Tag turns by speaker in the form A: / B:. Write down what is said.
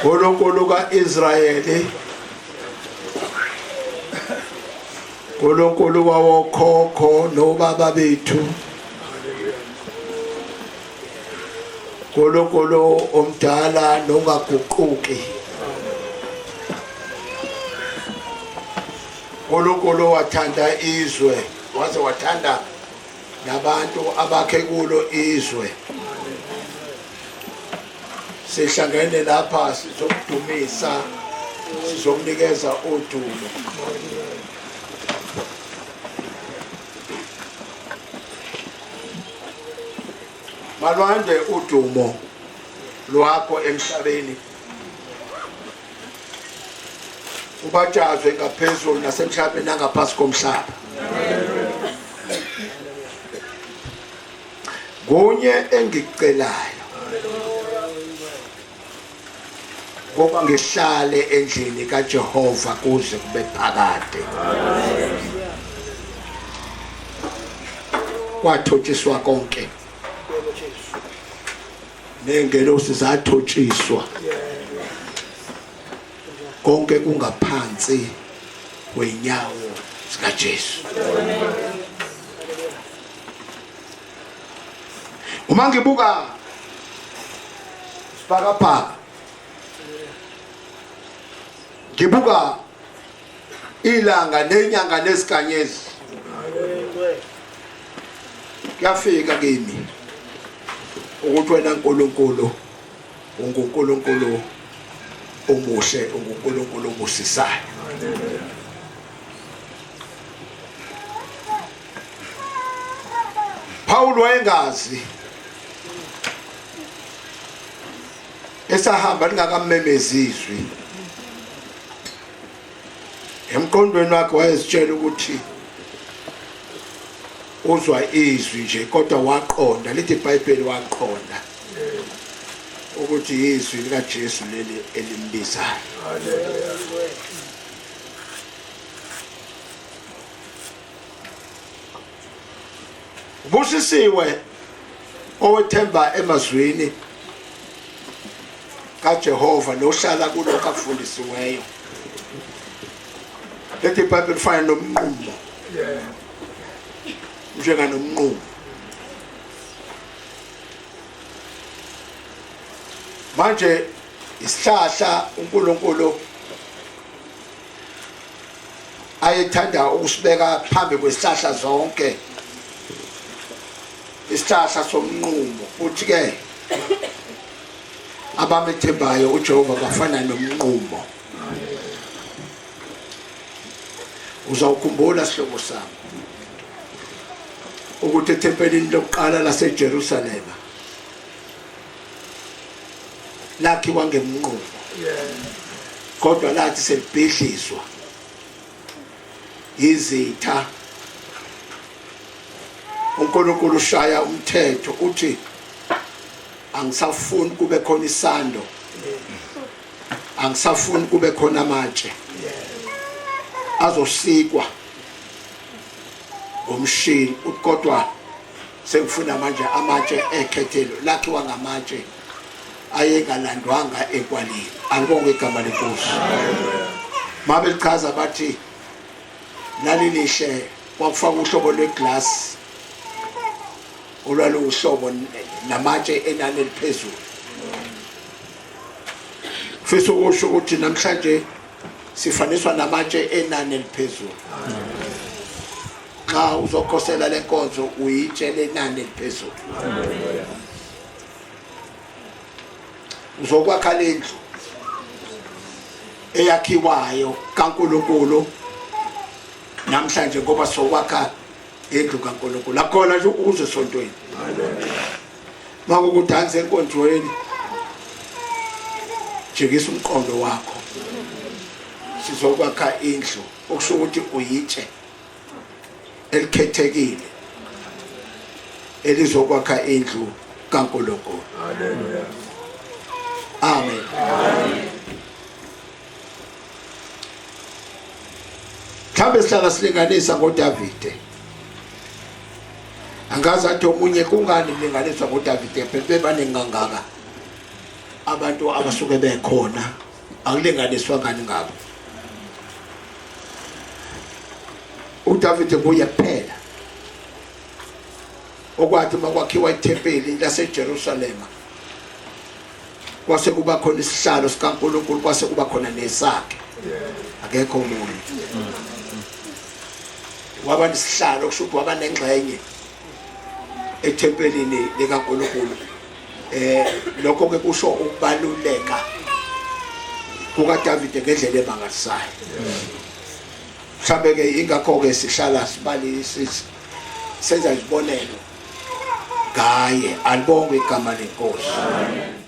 A: Nkulunkulu kaIsrayeli, Nkulunkulu wawokhokho nobaba bethu, Nkulunkulu omdala nongaguquki, Nkulunkulu wathanda izwe waze wathanda nabantu abakhe kulo izwe. Sihlangene lapha sizokudumisa, sizokunikeza udumo. Malwande udumo lwakho emhlabeni, ubatshazwe ngaphezulu nasemhlabeni nangaphansi komhlaba. Kunye engikucelayo, ngoba ngihlale endlini kaJehova kuze kube phakade. Kwathotshiswa konke, nengelosi zathotshiswa, konke kungaphansi kwenyawo zikaJesu. Uma ngibuka isibhakabhaka, ngibuka ilanga nenyanga nezinkanyezi, kuyafika kimi ukuthi wena Nkulunkulu unguNkulunkulu omuhle, unguNkulunkulu obusisayo. Paul wayengazi esahamba lingakammemezi izwi. Emqondweni wakhe wayezitshela ukuthi uzwa izwi nje, kodwa waqonda, lithi iBhayibheli waqonda ukuthi izwi likaJesu leli elimbizayo. Ubusisiwe owethemba emazwini kaJehova nohlala kulokho akufundisiweyo. Lethi iBhayibheli lifana nomnqumo. Njenganomnqumo. Manje isihlahla uNkulunkulu ayethanda ukusibeka phambi kwesihlahla zonke, isihlahla somnqumo. Uthi ke abamethembayo uJehova bafana nomnqumo. Uzawukhumbula sihlobo sami ukuthi ethempelini lokuqala laseJerusalema lakhiwa ngemnqumo, kodwa lathi selibhidlizwa izitha, uNkulunkulu ushaya umthetho uthi angisafuni kube khona isando, angisafuni kube khona amatshe azosikwa ngomshini, kodwa sengifuna manje amatshe ekhethelo lakhiwa ngamatshe ayengalandwanga enkwalini. Alibonge igama lenkosi. Mabe lichaza bathi lalilihle, kwakufaka uhlobo lweglass olwaluwuhlobo namatshe enani eliphezulu. Fisa ukusho ukuthi namhlanje sifaniswa namatshe enani eliphezulu. Xa uzokhosela lenkonzo uyitshele enani eliphezulu. Uzokwakha lendlu eyakhiwayo kaNkuluNkulu namhlanje, ngoba sokwakha indlu kaNkuluNkulu. Akukhona nje ukuze esontweni, makukudansa enkonzweni, jikisa umqondo wakho, sizokwakha indlu, okusho ukuthi uyitshe elikhethekile elizokwakha indlu kaNkulunkulu.
B: Haleluya.
A: Amen. Mhlawumbe sihlala silinganisa ngoDavide. Angazi athi omunye kungani kulinganiswa ngoDavide, phela bebaningi kangaka. Abantu abasuke bekhona akulinganiswa ngani ngabo. uDavid kuye kuphela okwathi uma kwakhiwa ithempeli laseJerusalema kwase kuba khona isihlalo sikaNkulunkulu, kwase kuba khona nesakhe, akekho omunye waba nesihlalo, kusho ukuthi waba nengxenye ethempelini likaNkulunkulu. Lokho ke kusho ukubaluleka kukaDavid ngendlela emangalisayo. Mhlambe ke ingakho ke sihlala sibalisi senza izibonelo ngaye. Alibongwe igama lenkosi.